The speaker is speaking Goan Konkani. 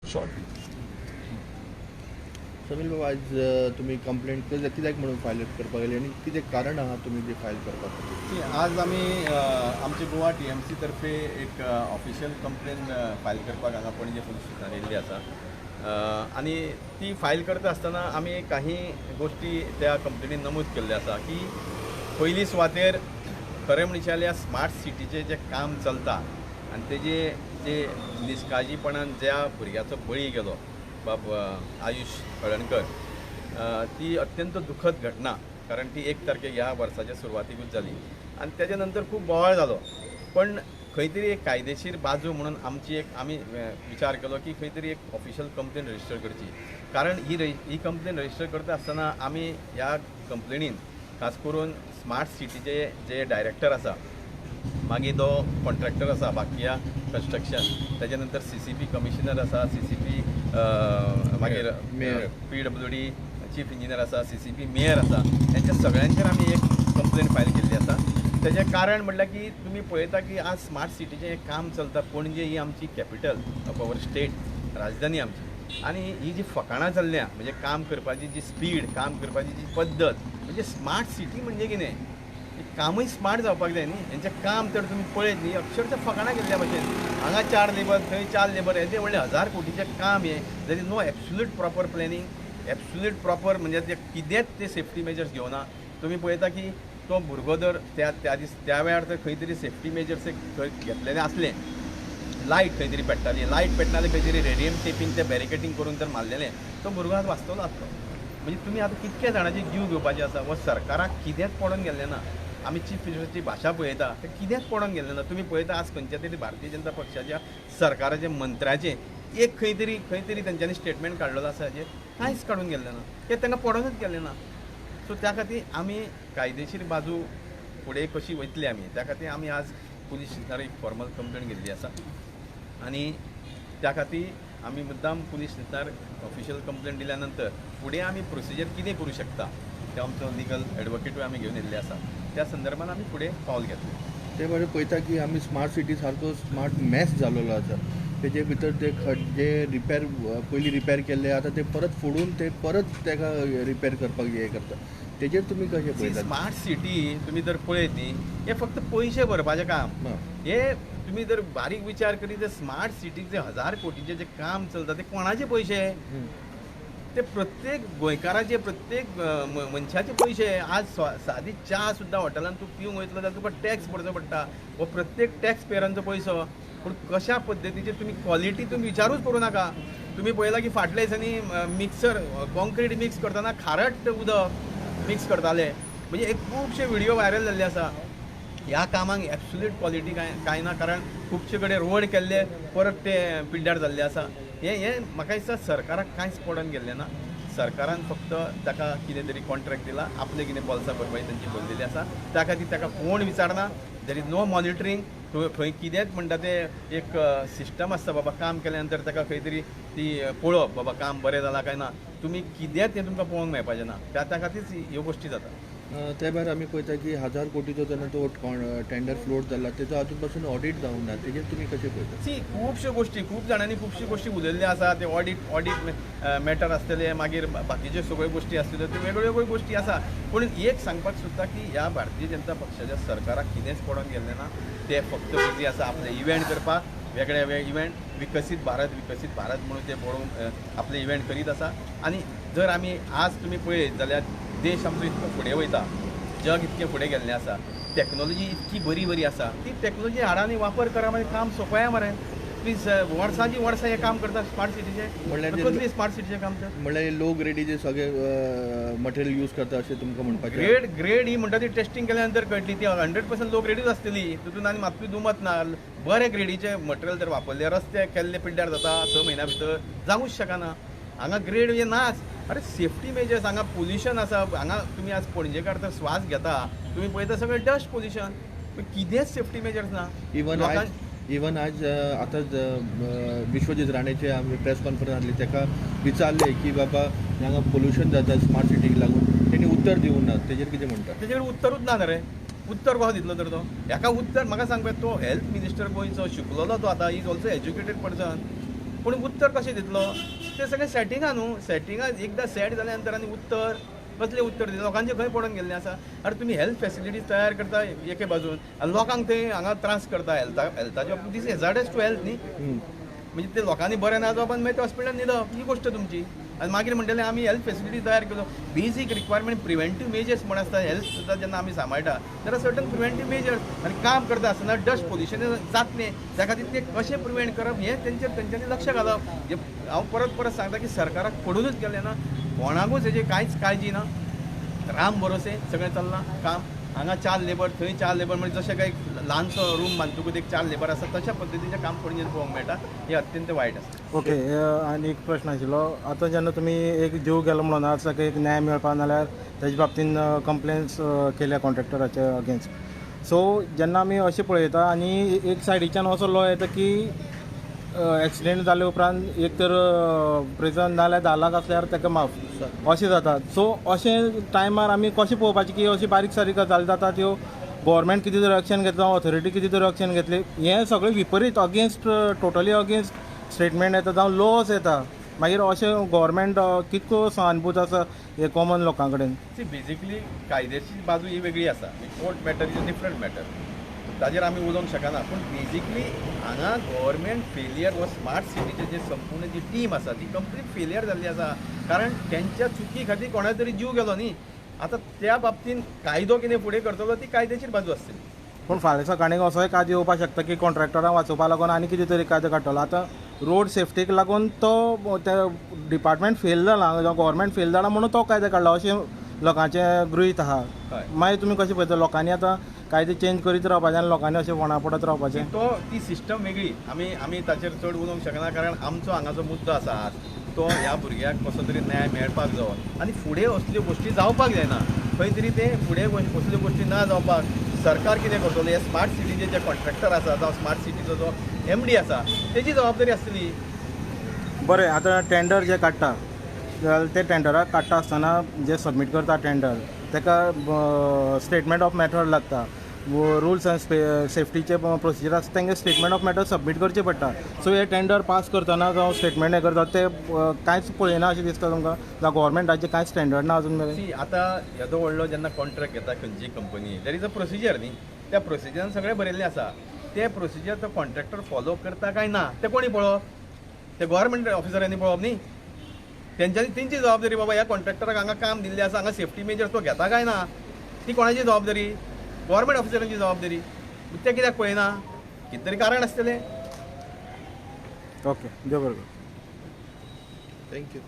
शॉर्ट. समील बाबा, आज तुमी कंप्लेंट कित्याक म्हणून फायल करपाक गेली आनी कितें कारण आहा तुमी ती फायल करपा खातीर? सी, आज आमी आमचे गोवा टीएमसी तर्फे एक ऑफिशियल कंप्लेन फायल करपाक हांगा पणजे पुलीस स्टेशनार येयल्ली आसा आनी ती फायल करता आसतना आमी काही गोश्टी त्या कंप्लेनीन नमूद केल्ल्यो आसा की पयली सुवातेर खरें म्हणशात जाल्यार स्मार्ट सिटीचें जें काम चलता आनी तेजे जे निश्काळजीपणान ज्या भुरग्याचो बळी गेलो बाब आयुष हळणकर, ती अत्यंत दुखद घटना, कारण ती 1 तारखेक ह्या वर्साच्या सुरवातीकूच जाली आनी तेच्या नंतर खूब बोवाळ जालो. पण खंय तरी एक कायदेशीर बाजू म्हणून आमची एक आमी विचार केलो की खंय तरी एक ऑफिशियल कंप्लेन रजिस्टर करची, कारण ही कंप्लेन रजिस्टर करता आसतना आमी ह्या कंप्लेनीन खास करून स्मार्ट सिटीचे जे डायरेक्टर आसा, मागीर तो कॉन्ट्रॅक्टर आसा बाकिया कन्स्ट्रक्शन, तेच्या नंतर सीसीपी कमिशनर आसा, सीसीपी मागीर पीडब्ल्यूडी चीफ इंजिनियर आसा, सीसीपी मेयर आसा, हेंच्या सगळ्यांचेर आमी एक कंप्लेन फायल केल्ली आसा. तेजें कारण म्हणल्यार की तुमी पळयता की आज स्मार्ट सिटीचें हें काम चलता. पणजे ही आमची कॅपिटल ऑफ our state, राजधानी आमची, आनी ही जी फकाणां चल्ल्या म्हणजे काम करपाची जी स्पीड, काम करपाची जी पद्दत, म्हणजे स्मार्ट सिटी म्हणजे कितें, कामूय स्मार्ट जावपाक जाय न्ही. हेंचें काम तर तुमी पळयत न्ही, अक्षरशः फकाणां केल्ल्या भशेन, हांगा 4 लेबर थंय 4 लेबर, हेजें व्हडलें 1000 कोटीचें काम हें. There is no absolute proper planning, absolute proper म्हणजे ते कितेंच ते सेफ्टी मेजर्स घेवना. तुमी पळयता की तो भुरगो जर त्या त्या दीस त्या वेळार जर खंय तरी सेफ्टी मेजर्स खंय घेतलेले आसले, लायट खंय तरी पेट्टाली, लायट पेटना खंय तरी रेडियम टेपींग ते बॅरिकेटींग करून जर मारलेलें, तो भुरगो आज वाचतलो आसलो. म्हणजे तुमी आतां कितके जाणांची जीव घेवपाचे आसा? हो सरकाराक कितेंच पडोन गेल्लें ना. आमी चीफ मिनिस्टरची भाशा पळयता, ते कितेंच पडोन गेल्लें ना. तुमी पळयता आज खंयच्या तरी भारतीय जनता पक्षाच्या सरकाराच्या मंत्र्याचें एक खंय तरी तेंच्यांनी स्टेटमेंट काडलेलो आसा, हाजेर कांयच काडून गेल्लें ना, तें तांकां पडोनच गेल्लें ना. सो त्या खातीर आमी कायदेशीर बाजू फुडें कशी वयतली आमी त्या खातीर आमी आज पुलीस स्टेशनार एक फॉर्मल कंप्लेन घेतली आसा आनी त्या खातीर आमी मुद्दाम पुलीस स्टेशनार ऑफिशियल कंप्लेन दिल्या नंतर फुडें आमी प्रोसिजर कितें करूं शकता ते आमचो लिगल एडवोकेटूय आमी घेवन येयल्ले आसा, त्या संदर्भान आमी फुडें पावल घेतलें. ते भायर पळयता की आमी स्मार्ट सिटी सारको स्मार्ट मॅस जाल्लो आसा, तेजे भितर ते खड्डे रिपेर पयलीं रिपेर केल्ले आतां ते परत फोडून ते परत ताका रिपेर करपाक हें करता, तेजेर तुमी कशें पळयता? स्मार्ट सिटी तुमी जर पळयत न्ही, हें फक्त पयशे भरपाचें काम. हे तुमी जर बारीक विचार करीत तर स्मार्ट सिटीचे 1000 कोटीचें जें काम चलता ते कोणाचे पयशे? ते प्रत्येक गोंयकाराचे, प्रत्येक मनशाचे पयशे. आज सादी च्या सुद्दां हॉटेलान तूं पिवंक वयतलो जाल्यार तुका टॅक्स भरचो पडटा, हो प्रत्येक टॅक्स पेयरांचो पयसो. पूण कशा पद्दतीचे तुमी क्वॉलिटी तुमी विचारूच करूं नाका. तुमी पळयला की फाटल्या दिसांनी मिक्सर कॉन्क्रीट मिक्स करतना खारट उदक मिक्स करताले, म्हणजे एक खुबशे व्हिडिओ व्हायरल जाल्ले आसा. ह्या कामाक एब्सोल्यूट क्वॉलिटी कांय ना, कारण खुबशे कडेन रोड केल्ले परत ते पिड्ड्यार जाल्ले आसा. हें म्हाका दिसता सरकाराक कांयच पडोन गेल्लें ना. सरकारान फक्त ताका कितें तरी कॉन्ट्रॅक्ट दिला, आपलें कितें बोल्सां भरपाची तेंची भरलेली आसा, त्या खातीर ताका कोण विचारना. There is no monitoring. खंय कितेंच म्हणटा ते एक सिस्टम आसता बाबा, काम केल्या नंतर ताका खंय तरी ती पळोवप बाबा काम बरें जालां काय ना, तुमी कितेंच तें तुमकां पळोवंक मेळपाचें ना. त्या खातीर ह्यो गोश्टी जाता. ते भायर आमी पळयता की 1000 कोटीचो जेन्ना तो टेंडर फ्लोट जाला तेजो आजून पासून ऑडीट जावंक ना, तेजेर तुमी कशें पळयता? सी, खुबश्यो गोश्टी खूब जाणांनी खुबश्यो गोश्टी उलयल्ल्यो आसा, ते ऑडीट मॅटर आसतले, मागीर बाकीच्यो सगळ्यो गोश्टी आसतल्यो, त्यो वेगळ्यो वेगळ्यो गोश्टी आसा. पूण एक सांगपाक सोदता की ह्या भारतीय जनता पक्षाच्या सरकाराक कितेंच पडोन गेल्लें ना. ते फक्त बिजी आसा आपले इव्हेंट करपाक, वेगळे वेगळे इव्हेंट, विकसीत भारत विकसीत भारत म्हणून ते बरोवन आपले इव्हेंट करीत आसा. आनी जर आमी आज तुमी पळयत जाल्यार देश आमचो इतको फुडें वयता, जग इतकें फुडें गेल्लें आसा, टॅक्नोलॉजी इतकी बरी बरी आसा, ती टॅक्नोलॉजी हाडा आनी वापर करा, मागीर काम सोंपया मरे. प्लीज वर्सांची वर्सां हें काम करता स्मार्ट सिटीचें, म्हणल्यार कसली स्मार्ट सिटीचें काम तें? म्हणल्यार लो ग्रेडीचे सगळे मटेरियल यूज करता अशें तुमकां म्हणपाचें? ग्रेड ही म्हणटा ती टेस्टिंग केल्या नंतर कळटली, ती 100% लो ग्रेडूच आसतली, तितून आनी मातूय दुमत ना. बरे ग्रेडीचें मटेरियल जर वापरलें, रस्ते केल्ले पिड्ड्यार जाता 6 म्हयन्या भितर, जावूंक शकना. हांगा ग्रेड म्हणजे नाच. अरे सेफ्टी मेजर्स, हांगा पोल्युशन आसा, हांगा तुमी आज पणजेकार तर श्वास घेता, तुमी पळयता सगळें डस्ट पोल्युशन, कितेंच सेफ्टी मेजर्स ना. इवन आज आतां विश्वजीत राणेचे आमी प्रेस कॉन्फरन्स आसली, ताका विचारलें की बाबा हांगा पोल्युशन जाता स्मार्ट सिटीक लागून, तेणी उत्तर दिवंक ना, तेजेर कितें म्हणटा? तेजेर उत्तरूच ना रे, उत्तर कसो दितलो तर तो? हेका उत्तर म्हाका सांग पळय, तो हेल्थ मिनिस्टर गोंयचो शिकलेलो तो आतां, is also educated person. पूण उत्तर कशें दितलो? तें सगळें सेटिंगां न्हू, सेटिंगां एकदां सेट जाल्या नंतर आनी उत्तर कसलें उत्तर दिता? लोकांचें खंय पडून गेल्लें आसा? आरे तुमी हेल्थ फेसिलिटीज तयार करता एके बाजून आनी लोकांक ते हांगा त्रास करता. हेल्थाच्या बाबतींत दीस हेजार्डस टू हेल्थ न्ही, म्हणजे ते लोकांनी बरें ना जावप आनी मागीर ते हॉस्पिटलान न्हिदप ही गोश्ट तुमची. आनी मागीर म्हणटले आमी हेल्थ फेसिलिटी तयार केलो. बेजीक रिक्वायरमेंट प्रिवेंटीव मेजर्स म्हण आसता. हेल्थ सुद्दां जेन्ना आमी सांबाळटा there are certain preventive measures. आनी काम करता आसतना डस्ट पोल्युशन जातलें त्या खातीर ते कशें प्रिवेंट करप हें तेंच्यांनी लक्ष घालप. हांव परत परत सांगता की सरकाराक पडूनच गेलें ना, कोणाकूच हेजी कांयच काळजी ना, राम भरोसे सगळें चल्लां काम. हांगा 4 लेबर थंय 4 लेबर, म्हणजे जशें काय ल्हानसो रूम बांदतकूच एक 4 लेबर आसा तशा पद्दतीचें काम पणजेन पळोवंक मेळटा. हें अत्यंत वायट आसा. ओके, आनी एक प्रश्न आशिल्लो, आतां जेन्ना तुमी एक जीव गेलो म्हणून आज एक न्याय मेळपा नाल्यार तेजे बाबतीन कंप्लेन्स केल्या कॉन्ट्रॅक्टराचे अगेन्स्ट, सो जेन्ना आमी अशें पळयता आनी एक सायडीच्यान असो लॉ येता की एक्सिडेंट जाले उपरांत एक तर प्रिजन नाल्यार 10 लाख आसल्यार ताका माफ अशें जाता. सो अशें टायमार आमी कशें पळोवपाचें की अशी बारीक सारीक गजाली जाता त्यो गव्हर्मेंट कितें तरी एक्शन घेतला, ऑथॉरिटी कितें तरी एक्शन घेतली, हें सगळें विपरीत अगेन्स्ट टोटली अगेन्स्ट स्टेटमेंट येता जावं लॉज येता. मागीर अशें गव्हर्मेंट कितको सहानुभूत आसा हे कॉमन लोकां कडेन? सी बेजिकली कायद्याची बाजू ही वेगळी आसा, court matter is a different matter, ताजेर आमी उलोवंक शकना. पूण बेजिकली हांगा गव्हर्मेंट फेलियर व स्मार्ट सिटीचे जे संपूर्ण जी टीम आसा ती कंप्लीट फेलियर जाल्ली आसा, कारण तेंच्या चुकी खातीर कोणा तरी जीव गेलो न्ही. आतां त्या बाबतीन कायदो कितें फुडें करतलो ती कायदेशीर बाजू आसतली. पूण फाल्यां सकाळीं असोय कायदो येवपाक शकता की कॉन्ट्रॅक्टरांक वाचोवपा लागून आनी कितें तरी कायदो काडटलो. आतां रोड सेफ्टीक लागून तो ते डिपार्टमेंट फेल जाला, गव्हर्मेंट फेल जाला म्हणून तो कायदो काडला अशें लोकांचें गृहीत आहा. मागीर तुमी कशें पळयता लोकांनी आतां कायदे चेंज करीत रावपाचें आनी लोकांनी अशें फोंडा पडत रावपाचें? तो ती सिस्टम वेगळी, आमी ताचेर चड उलोवंक शकना, कारण आमचो हांगाचो मुद्दो आसा आज तो ह्या भुरग्याक कसो तरी न्याय मेळपाक जावो आनी फुडें असल्यो गोश्टी जावपाक जायना. खंय तरी ते फुडें असल्यो गोश्टी ना जावपाक सरकार कितें करतलो? हे स्मार्ट सिटीचे जे कॉन्ट्रॅक्टर आसा जावं स्मार्ट सिटीचो जो MD आसा तेजी जबाबदारी आसतली. बरें, आतां टेंडर जे काडटा जाल्यार ते टेंडराक काडटा आसतना जे सबमीट करता टेंडर ताका स्टेटमेंट ऑफ मॅटर लागता, रुल्स अँड सेफ्टीचे प्रोसिजर आसता, तांकां स्टेटमेंट ऑफ मॅटर सबमीट करचें पडटा. सो हे टेंडर पास करतना जावं स्टेटमेंट हें करता ते कांयच पळयना अशें दिसता तुमकां? जावं गव्हर्मेंटाचें कांयच स्टँडर्ड ना अजून मेरेन? सी आतां येदो व्हडलो जेन्ना कॉन्ट्रॅक्ट घेता खंयची company there is a procedure न्ही, त्या प्रोसिजरान सगळें बरयल्लें आसा. तें प्रोसिजर तो कॉन्ट्रॅक्टर फॉलो करता काय ना तें कोणी पळोवप? ते गव्हर्मेंट ऑफिसरांनी पळोवप न्ही, तेंच्यांनी तेंची जबाबदारी बाबा ह्या कॉन्ट्रॅक्टराक हांगा काम दिल्लें आसा, हांगा सेफ्टी मेजर्स तो घेता काय ना ती कोणाची जबाबदारी? गव्हर्मेंट ऑफिसरांची जबाबदारी. ते कित्याक पळयना? कितें तरी कारण आसतलें. ओके, देव बरें करूं. Thank you.